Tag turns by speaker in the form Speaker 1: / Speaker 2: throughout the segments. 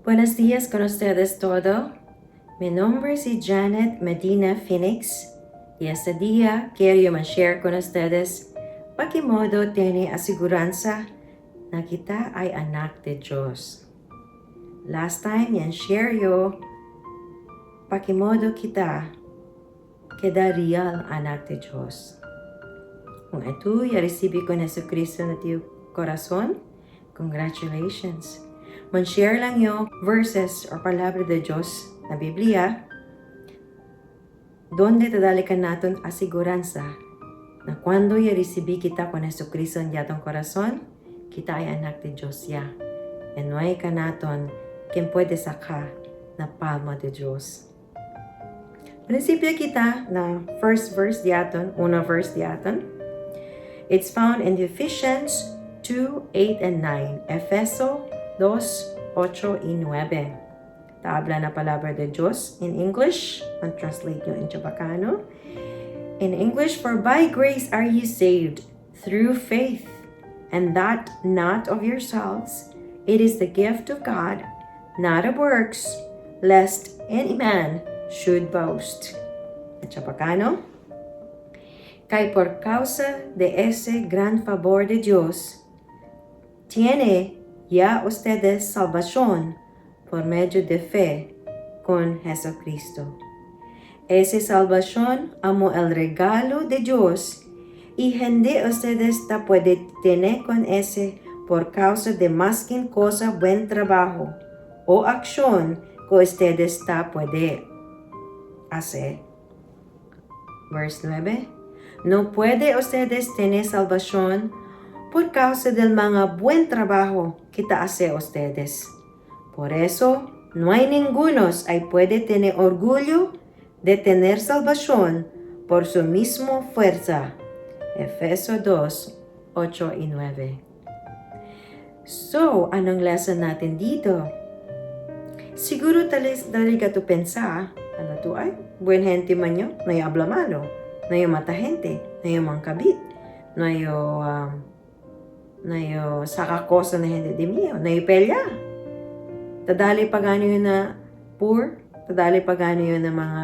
Speaker 1: Buenos días con ustedes todo. Mi nombre es Janet Medina Phoenix y este día quiero share con ustedes pa qué modo tiene aseguranza na kita ay anak de Diyos. Last time yan share yo pa qué modo kita queda real anak de Diyos. Kung ito ya recibe con Jesucristo na tiyo corazon, congratulations. Man-share lang yo verses or palabra de Diyos na Biblia, donde tadali ka naton asiguranza na cuando ya recibi kita con Jesucristo en yatong corazon, kita ay anak de Diyos ya. And no hay ka naton quien puede saka na palma de Diyos. Prinsipyo kita na first verse diaton, una verse diaton. It's found in Ephesians 2, 8, and 9. Efeso 2, 8 y 9. Tabla na palabra de Diyos in English. Ang translate nyo in Chabacano. In English, for by grace are you saved through faith, and that not of yourselves. It is the gift of God, not of works, lest any man should boast. En Chabacano, kay por causa de ese gran favor de Dios, tiene ya ustedes salvación por medio de fe con Jesucristo. Esa salvación amo el regalo de Dios y hindi ustedes ta puede tener con ese por causa de más que cosa buen trabajo o acción que ustedes ta puede hacer. Verse 9. No puede ustedes tener salvación por causa del mga buen trabajo que ta hace ustedes. Por eso, no hay ningunos ay puede tener orgullo de tener salvación por su mismo fuerza. Efeso 2, 8 y 9. So, anong lesson natin dito? Siguro talis dali ka to pensa, ano to ay, buen gente man yo, na yo habla malo, na yo mata gente, na yo mangkabit, na yo, na yo saka cosa na gente de mío, na yo pelya. Tadali pa gano yun na poor, tadali pa gano yun na mga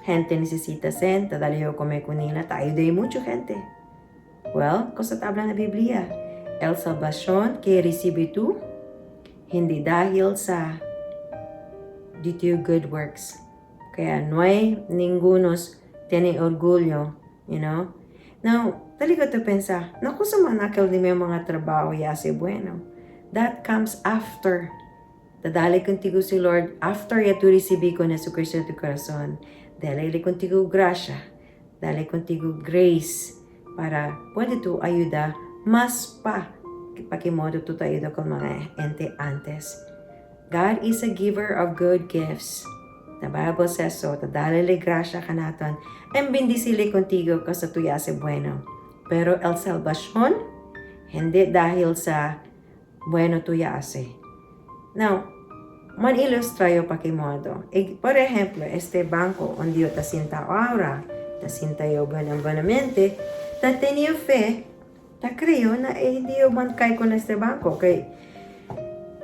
Speaker 1: gente necesita sen, tadali yo come kunila, tayo de mucho gente. Well, kung sa tabla na Biblia, el salvación que recibe tú, hindi dahil sa dito yung good works. Kaya no hay ningunos tiene orgullo, you know? Now, dali ko to pensa, naku sa manakil di may mga trabaho ya si bueno. That comes after. Dadali contigo si Lord after ya tu recibi con Jesucristo en tu corazón. Dale contigo gracia. Dale contigo grace para puede tu ayuda mas pa pakimodo tu ayuda con mga ente antes. God is a giver of good gifts. The Bible says so. Tadali le gracia kanaton. En bendicile contigo kasi tu hace bueno. Pero el salvación, hindi dahil sa bueno tu hace. Now, man ilustrayo pa kimodo. E, por ejemplo, este banco onde yo ta sinta ahora, ta sinta yo buenamente, ta tenía fe, ta creo na eh, hindi yo man kay con este banco. Kay,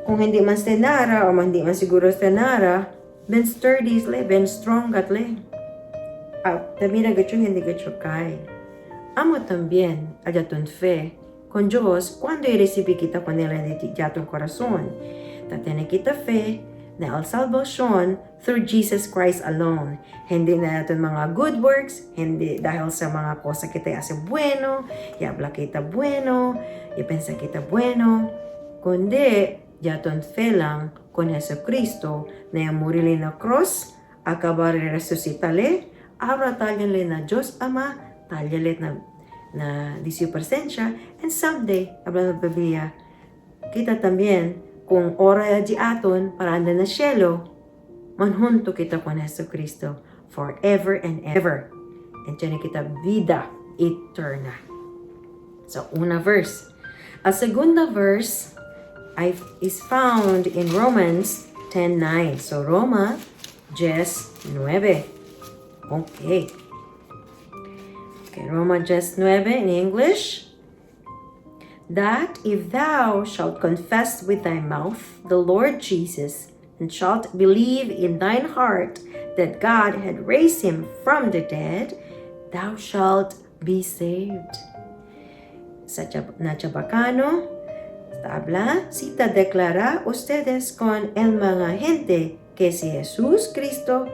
Speaker 1: kung hindi man stenara o hindi man siguro stenara, ben sturdy le, ben strong gat le. Ah, tamira gacho hindi gacho kay. Amo también ayaton fe con Dios cuando recibi kita con él en yaton corazón. Ta tiene kita fe na el salvación through Jesus Christ alone. Hindi na natin mga good works, hindi dahil sa mga cosa kita hace bueno, y habla kita bueno, y pensa kita bueno, kundi yaton fe lang con Jesucristo na murili na cross, acabar resuscitale, abra talyale na Diyos Ama, talyale na di su presencia, and someday, habla ng Biblia, kita también kung ora di aton para anda na cielo, manhunto kita con Jesucristo forever and ever. And tiene kita vida eterna. So, una verse. A segunda verse is found in Romans 10:9. So, Roma 10:9. Okay. Okay, Roma 19 in English. That if thou shalt confess with thy mouth the Lord Jesus, and shalt believe in thine heart that God had raised him from the dead, thou shalt be saved. Sa na Chabacano, habla, cita declara ustedes con el mga gente que si Jesús Cristo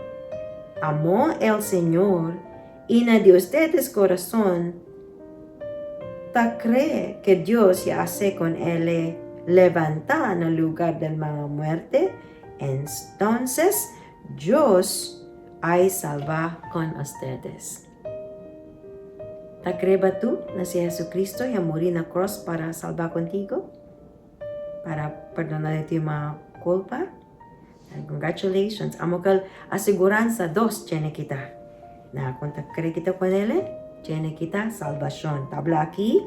Speaker 1: amó el Señor y na de ustedes corazón ta cree que Dios ya hace con él levanta en el lugar del mga muerte, entonces Dios ay salva con ustedes. Ta cree ba tú na si Jesucristo ya muri na cross para salvar contigo? Para perdonar de tu mga culpa? And congratulations. Amo kal aseguranza dos tiene kita. Na kung ta cree kita con él, tiene kita salvación. Tabla aquí.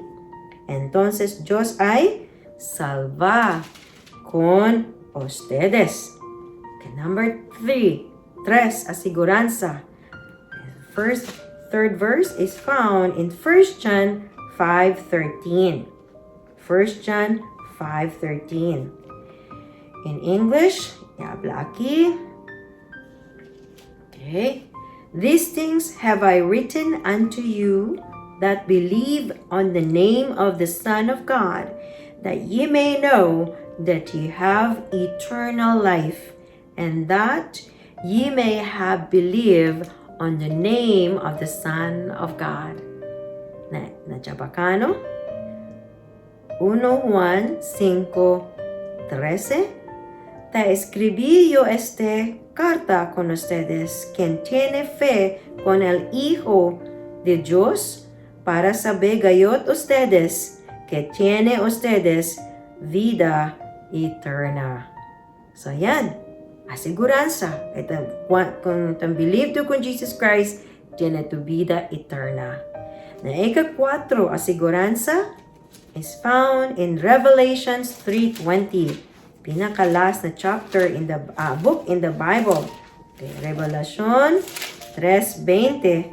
Speaker 1: Entonces Dios ay salva con ustedes. Okay, number 3. Tres, aseguranza. First, third verse is found in 1 John 5:13. 1 John 5:13. In English, habla aquí. Okay. These things have I written unto you that believe on the name of the Son of God, that ye may know that ye have eternal life, and that ye may have believed on the name of the Son of God. Na Chabacano, 1 Juan 5:13. Te escribí yo este carta con ustedes, quien tiene fe con el Hijo de Dios, para saber gayot ustedes que tiene ustedes vida eterna. So yan, aseguranza. Ito, kung believe to con Jesus Christ, tiene tu vida eterna. Na ika-4, aseguranza is found in Revelations 3:20. Pinaka-last na chapter in the book in the Bible. Okay, Revelation 3:20.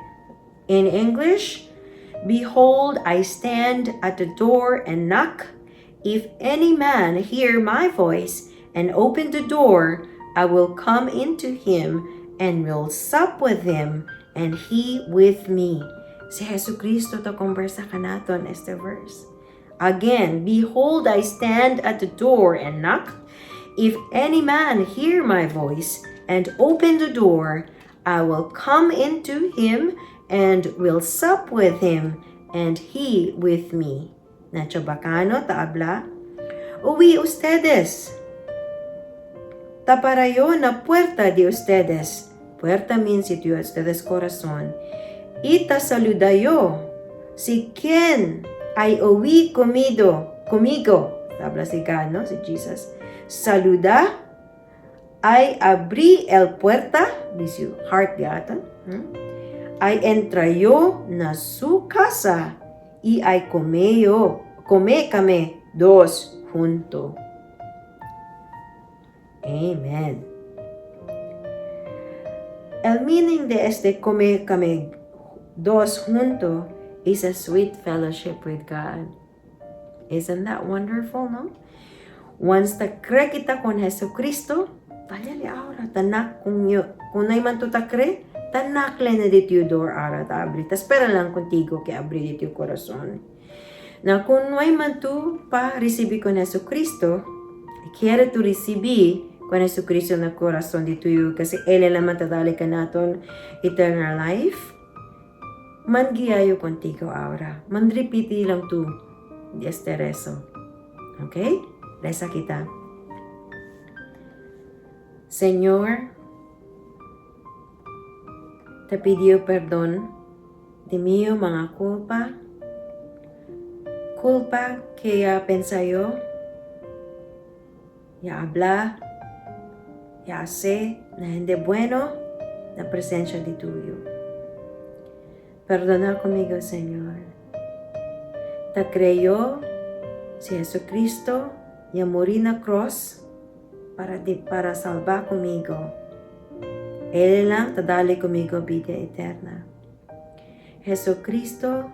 Speaker 1: In English, "Behold, I stand at the door and knock. If any man hear my voice and open the door, I will come into him and will sup with him and he with me." Si Jesucristo to conversa kanaton este verse. Again, "Behold, I stand at the door and knock. If any man hear my voice and open the door, I will come into him and will sup with him and he with me." Na Chabacano, taabla. Uwi ustedes. Taparayo na puerta de ustedes. Puerta means ito ustedes corazón. Ita saludayo. Si quien ay uwi comido, conmigo. Habla si God, no? Si Jesus. Saluda ay abrí el puerta, dice heart gatan. Ay entrayo na su casa y ay comeyo, come kami dos junto. Amen. El meaning de este come kami dos junto is a sweet fellowship with God. Isn't that wonderful, no? Once ta cree kita con Jesucristo, talyali ahora, tanak kung yo, kung man tu ta cree, tanak le na dito yung door ara ta abri. Ta espera lang contigo que abri dito yung corazón. Na kung no hay man tu pa recibir con Jesucristo, quiere tu recibir con Jesucristo na corazón dito yung kasi Él naman tadali ka naton eternal life. Man giyayo contigo ahora. Man repeat lang tu este rezo. Okay? Reza kita. Señor, te pido perdón de mío mga culpa. Culpa que ya pensayo, ya habla, ya hace na hindi bueno na presensya de tuyo. Perdona conmigo, Señor. Ta creyó si Jesucristo ya morí na cross para salvar conmigo. Él lang tadali conmigo vida eterna. Jesucristo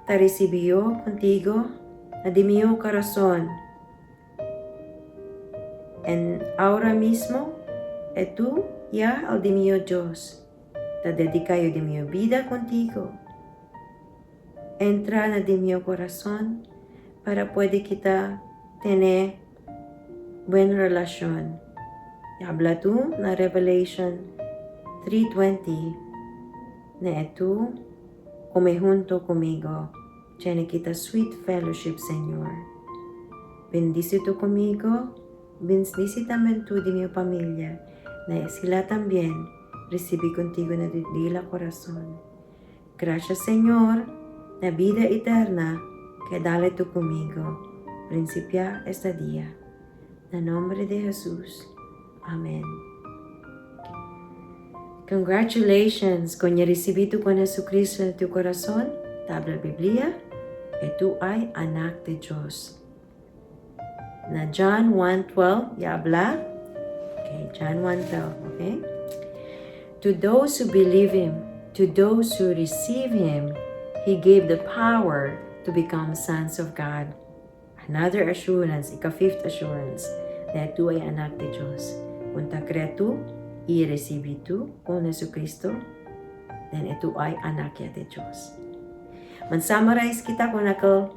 Speaker 1: te recibió contigo na di mio corazón. And ahora mismo, e tú ya al di mio Dios. Te dedicayo di mio vida contigo. Entra na di mio corazón para puede kita tener buena relación. Habla tú na Revelation 3:20 na tú come junto conmigo. Tiene kita sweet fellowship, Señor. Bendice tú conmigo, bendice también tú de mi familia, na sila también recibe contigo na dila corazón. Gracias, Señor, na vida eterna que dale tú conmigo. Principia este día. En nombre de Jesús. Amén. Congratulations kung recibí tu con Jesucristo en tu corazón, tabla Biblia, e tú ay anak de Dios. Na John 1:12, ya habla. Okay, John 1:12, okay? To those who believe him, to those who receive him, he gave the power to become sons of God. Another assurance, ika-fifth assurance, na ito ay anak de Diyos. Kung ta tu i recibi tu con Jesucristo, then ito ay anak ya de Diyos. Man-summarize kita kung nakal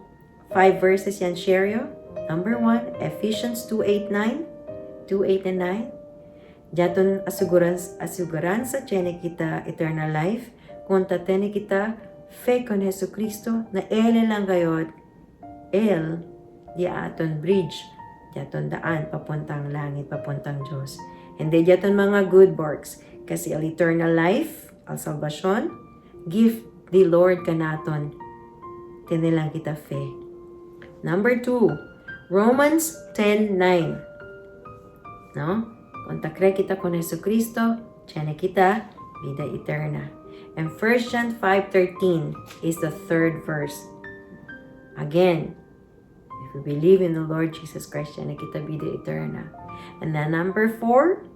Speaker 1: five verses yan share yo. Number 1, Ephesians 2:8-9, 2:8 and 9. Jaton assurance, assuranza tiene kita eternal life, kung ta tiene kita fe con Jesucristo na Él lang gayod, El di aton bridge, di aton daan papuntang langit, papuntang Diyos. Hindi di aton mga good works, kasi al eternal life, al salvation, gift di Lord kanaton, tinilang kita fe. Number 2, Romans 10:9. No? Kung ta cree kita con Jesucristo, tiene kita vida eterna. And 1 John 5:13 is the third verse. Again, if we believe in the Lord Jesus Christ, tiene kita vida eterna. And then number 4,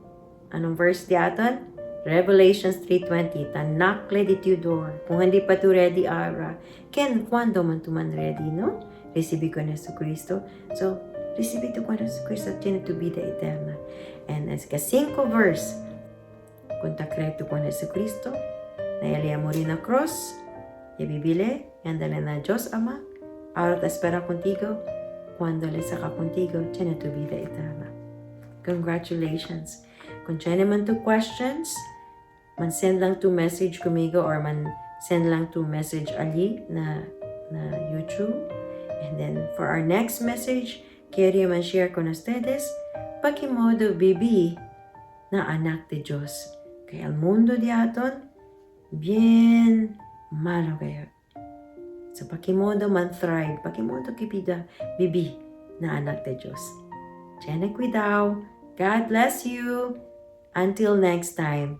Speaker 1: anong verse di aton? Revelations 3:20, tanakle di tu door. Kung hindi pa tu ready ara, ken cuando man tu man ready, no? Recibi con Jesucristo. So, recibi tu con Jesucristo, tiene tu vida eterna. And as ka 5 verse, kung ta cree tu con Jesucristo, na Él muri na cross, ya bibile, yandale na Diyos Ama, ahora te espera contigo, cuando le saca contigo, tiene tu vida eterna. Congratulations. Kung tiene man tu questions, man send lang tu message conmigo or man send lang tu message ali na YouTube. And then for our next message, quiero man share con ustedes pakimodo bibi na anak de Dios. Kaya el mundo di aton, bien malo kayo. So pakimodo man thrive, pakimodo kipida bibi na anak de Dios. Tiene cuidado. God bless you. Until next time.